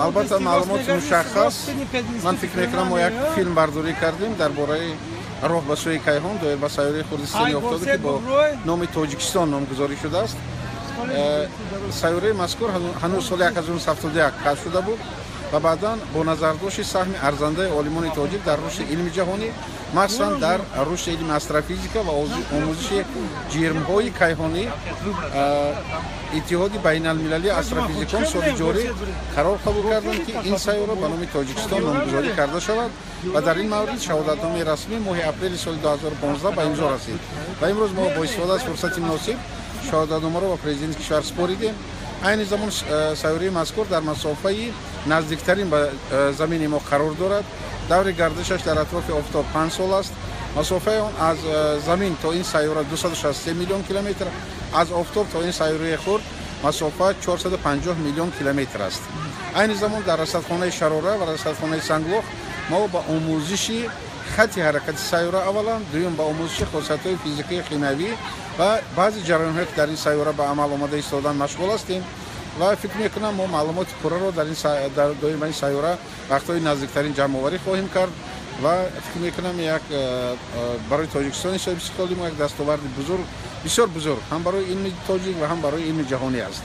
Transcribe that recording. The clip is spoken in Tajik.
Албатта, маълумоти мушаххас, ман фикр мекунам, мо як филм бардорӣ кардем дар бораи роҳ ба сӯи кайҳон, доир ба сайёраи хурди системаи офтобӣ, ки бо номи Тоҷикистон номгузорӣ шудааст. Сайёраи мазкур ҳанӯз соли 1971 кашф шуда буд ва баъдан бо назардошти саҳми арзандаи олимони тоҷик дар рушди илми ҷаҳонӣ, махсусан дар рушди илми астрофизика ва омӯзиши ҷирмҳои кайҳонӣ, Иттиҳоди байналмилалии астрофизикон соли ҷорӣ қарор қабул карданд, ки ин сайёра ба номи Тоҷикистон номгузорӣ карда шавад ва дар ин маврид шаҳодатномаи расмӣ моҳи апрели соли 2015 ба имзо расид. Ва имрӯз мо бо истифода аз фурсати муносиб шаҳодатномаро ба президенти кишвар супоридем. Айни замон сайёраи мазкур дар масофаи наздиктарин ба замини мо қарор дорад. Даври гардишаш дар атрофи офтоб 5 сол аст. Масофаи он аз замин то ин сайёра 263 миллион километр, аз офтоб то ин сайёраи хурд масофа 450 миллион километр аст. Айни замон дар расадхонаи Шарора ва расадхонаи Санглох мо ба омӯзиши хати ҳаракати сайёра аввалан, дуюм, ба омӯзиши хосиятҳои физикии, химиявӣ ва баъзе ҷараёнҳое, ки дар ин сайёра ба амал омада истодан, машғул ҳастем. Ва фикр мекунам, мо маълумоти пурраро дар доир ба ин сайёра вақтҳои наздиктарин ҷамъоварӣ хоҳем кард. Ва фикр мекунам, як барои Тоҷикистони соҳибистиқлоли мо як дастоварди бузург, бисёр бузург, ҳам барои илми тоҷик ва ҳам барои илми ҷаҳонӣ аст.